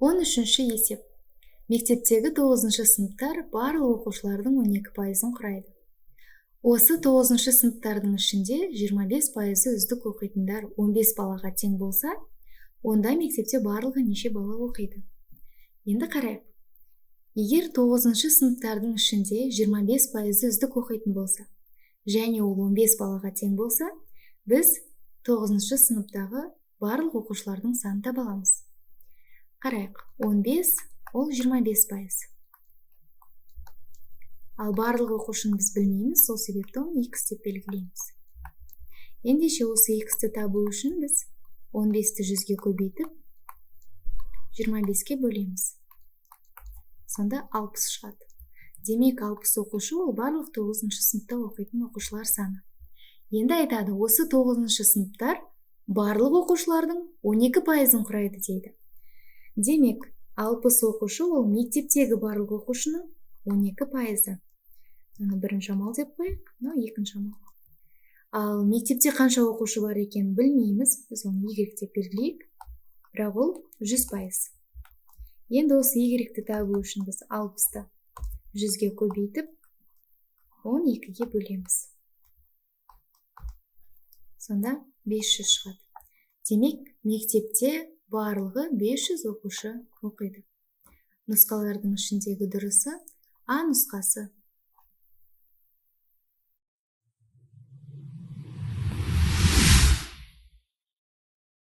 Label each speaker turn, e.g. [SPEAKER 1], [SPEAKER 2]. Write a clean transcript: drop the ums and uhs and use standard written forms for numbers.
[SPEAKER 1] 13-ші есеп. Мектептегі 9-шы сыныптар барлық оқушылардың 12%-ын құрайды. Осы 9-шы сыныптардың ішінде 25%-ы үздік оқитындар 15 балаға тең болса, онда мектепте барлығы неше бала оқиды? Енді қарайық. Егер 9-шы сыныптардың ішінде 25%-ы үздік оқитын болса, және ол 15 балаға тең болса, біз 9-шы сыныптағы барлық оқушылардың санын таба аламыз. Қарайық, 15 ол 25%. Ал барлық оқушыны біз білмейміз, сол себепті оны x деп белгілейміз. Ендеше осы x-ті табу үшін біз 15-ті 100-ге көбейтіп, 25-ке бөлеміз. Сонда 60 шығады. Демек, 60 оқушы ол барлық 9-шы сыныпта оқитын оқушылар саны. Енді айтады, осы 9-шы сыныптар барлық оқушылардың 12%-ын құрайды дейді. Демек, 60 оқушы ол мектептегі барлық оқушының 12%-ы. Мұны бірінші амал деп қояйық, мынау екінші амал. Ал мектепте қанша оқушы бар екенін білмейміз, біз оны y деп белгілейік, бірақ ол 100%. Енді осы y-ті табу үшін біз 60-ты 100-ге көбейтіп, 12-ге бөлеміз. Сонда 500 шығады. Демек, мектепте барлығы 500 оқушы оқиды. Нұсқалардың ішіндегі дұрысы А нұсқасы.